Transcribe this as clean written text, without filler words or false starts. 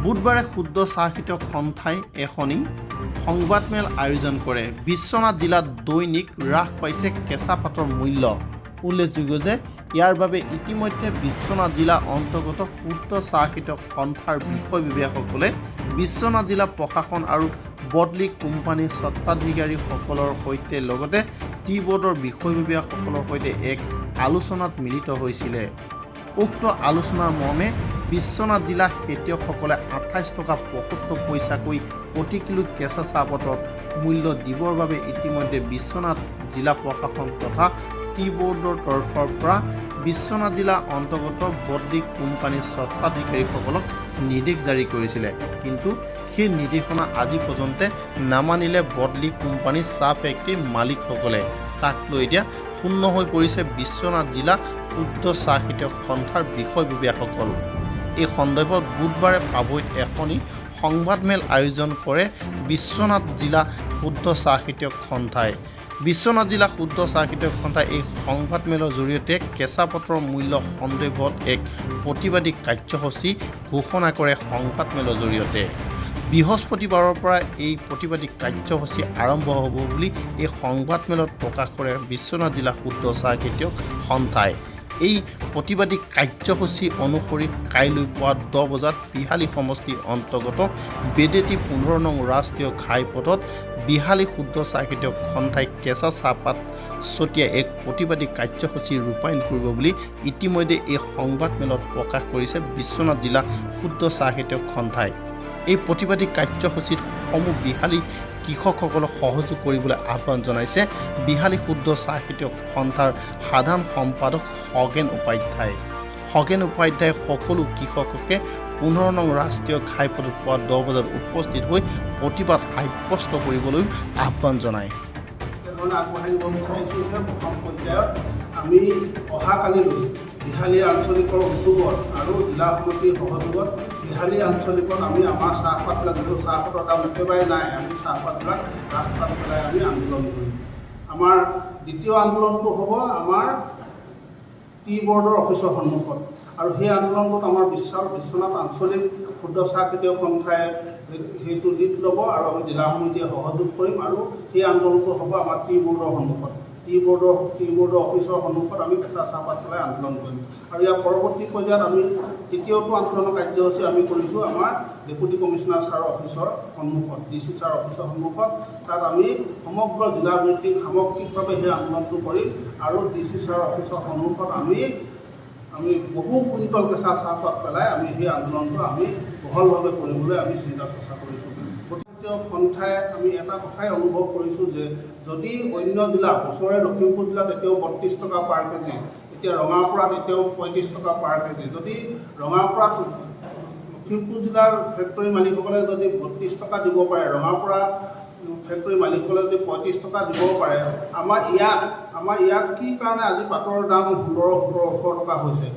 বুধবাৰে ক্ষুদ্ৰ চাহ খেতিয়ক সন্থাই এখনি সংবাদমেল আয়োজন কৰে। বিশ্বনাথ জিলাত দৈনিক হ্ৰাস পাইছে কেঁচা পাতৰ মূল্য। উল্লেখযোগ্য যে ইয়াৰ বাবে ইতিমধ্যে বিশ্বনাথ জিলা অন্তৰ্গত ক্ষুদ্ৰ চাহ খেতিয়ক সন্থাৰ বিষয়ববীয়াসকলে বিশ্বনাথ জিলা প্ৰশাসন আৰু বদলি কোম্পানীৰ স্বত্বাধিকাৰীসকলৰ সৈতে লগতে টি বৰ্ডৰ বিষয়ববীয়াসকলৰ সৈতে এক আলোচনাত মিলিত হৈছিলে। উক্ত আলোচনাৰ মৰ্মে বিশ্বনাথ জিলা খেতিয়কসকলে 28 টকা 75 পইচাকৈ প্ৰতি কিলো কেঁচা চাহপাতত মূল্য দিবৰ বাবে ইতিমধ্যে বিশ্বনাথ জিলা প্ৰশাসন তথা টি বৰ্ডৰ তৰফৰ পৰা বিশ্বনাথ জিলা অন্তৰ্গত বদলি কোম্পানীৰ স্বত্বাধিকাৰীসকলক নিৰ্দেশ জাৰি কৰিছিলে। কিন্তু সেই নিৰ্দেশনা আজি পৰ্যন্ত নামানিলে বদলি কোম্পানীৰ চাহ ফেক্টৰীৰ মালিকসকলে। তাক লৈ এতিয়া শূন্য হৈ পৰিছে বিশ্বনাথ জিলা ক্ষুদ্ৰ চাহ খেতিয়ক সন্থাৰ বিষয়ববীয়াসকল। এই সন্দৰ্ভত বুধবাৰে পাভৈত এখনি সংবাদমেল আয়োজন কৰে বিশ্বনাথ জিলা ক্ষুদ্ৰ চাহ খেতিয়ক সন্থাই। বিশ্বনাথ জিলা ক্ষুদ্ৰ চাহ খেতিয়ক সন্থাই এই সংবাদমেলৰ জৰিয়তে কেঁচা পাতৰ মূল্য সন্দৰ্ভত এক প্ৰতিবাদী কাৰ্যসূচী ঘোষণা কৰে। সংবাদমেলৰ জৰিয়তে বৃহস্পতিবাৰৰ পৰা এই প্ৰতিবাদী কাৰ্যসূচী আৰম্ভ হ'ব বুলি এই সংবাদমেলত প্ৰকাশ কৰে বিশ্বনাথ জিলা ক্ষুদ্ৰ চাহ খেতিয়ক সন্থাই। এই প্ৰতিবাদী কাৰ্যসূচী অনুসৰি কাইলৈ পুৱা 10 বজাত বিহালী সমষ্টিৰ অন্তৰ্গত বেদেতী 15 নং ৰাষ্ট্ৰীয় ঘাইপথত বিহালী ক্ষুদ্ৰ চাহ খেতিয়ক সন্থাই কেঁচা চাহপাত ছটিয়াই এক প্ৰতিবাদী কাৰ্যসূচী ৰূপায়ণ কৰিব বুলি ইতিমধ্যে এই সংবাদমেলত প্ৰকাশ কৰিছে বিশ্বনাথ জিলা ক্ষুদ্ৰ চাহ খেতিয়ক সন্থাই। এই প্ৰতিবাদী কাৰ্যসূচীত সমূহ বিহালী কৃষকসকলক সহযোগ কৰিবলৈ আহ্বান জনাইছে বিহালী ক্ষুদ্ৰ চাহ খেতিয়ক সন্থাৰ সাধাৰণ সম্পাদক খগেন উপাধ্যায়। খগেন উপাধ্যায়ে সকলো কৃষককে 15 নং ৰাষ্ট্ৰীয় ঘাইপথত পুৱা 10 বজাত উপস্থিত হৈ প্ৰতিবাদ সাব্যস্ত কৰিবলৈ আহ্বান জনায়। তেনেধৰণে আগবঢ়াই নিব বিচাৰিছোঁ যে প্ৰথম পৰ্যায়ত আমি অহাকালিলৈ বিহালী আঞ্চলিকৰ উদ্যোগত আৰু জিলা সমিতিৰ সহযোগত বিহালী আঞ্চলিকত আমি আমাৰ চাহপাতবিলাক, যিটো চাহপাতৰ দাম একেবাৰে নাই, আমি চাহপাতবিলাক ৰাস্তাত পেলাই আমি আন্দোলন কৰিম। আমাৰ দ্বিতীয় আন্দোলনটো হ'ব আমাৰ টি বৰ্ডৰ অফিচৰ সন্মুখত আৰু সেই আন্দোলনটোত আমাৰ বিশ্বনাথ আঞ্চলিক ক্ষুদ্ৰ চাহ খেতিয়ক সন্থাই সেইটো লিড ল'ব আৰু আমি জিলা সমিতিয়ে সহযোগ কৰিম। আৰু সেই আন্দোলনটো হ'ব আমাৰ টি বৰ্ডৰ সন্মুখত, টি বৰ্ডৰ অফিচৰ সন্মুখত আমি কেঁচা চাহপাত পেলাই আন্দোলন কৰিম। আৰু ইয়াৰ পৰৱৰ্তী পৰ্যায়ত আমি তৃতীয়টো আন্দোলনৰ কাৰ্যসূচী আমি কৰিছোঁ আমাৰ ডেপুটি কমিশ্যনাৰ ছাৰৰ অফিচৰ সন্মুখত, ডি চি ছাৰৰ অফিচৰ সন্মুখত। তাত আমি সমগ্ৰ জিলাভিত্তিক সামগ্ৰিকভাৱে সেই আন্দোলনটো কৰিম আৰু ডি চি ছাৰৰ অফিচৰ সন্মুখত আমি বহু কুইণ্টল কেঁচা চাহপাত পেলাই আমি সেই আন্দোলনটো আমি বহলভাৱে কৰিবলৈ আমি চিন্তা চৰ্চা কৰিছোঁ। খেতিয়ক সন্থাই আমি এটা কথাই অনুভৱ কৰিছোঁ যে যদি অন্য জিলা, ওচৰৰে লখিমপুৰ জিলাত এতিয়াও 32 টকা পাৰ কেজি, এতিয়া ৰঙাপৰাত এতিয়াও 35 টকা পাৰ কেজি, যদি ৰঙাপৰাত লখিমপুৰ জিলাৰ ফেক্টৰী মালিকসকলে যদি 32 টকা দিব পাৰে, ৰঙাপৰা ফেক্টৰী মালিকসকলে যদি 35 টকা দিব পাৰে, আমাৰ ইয়াত কি কাৰণে আজি পাতৰ দাম 16, 17, 18 টকা হৈছে?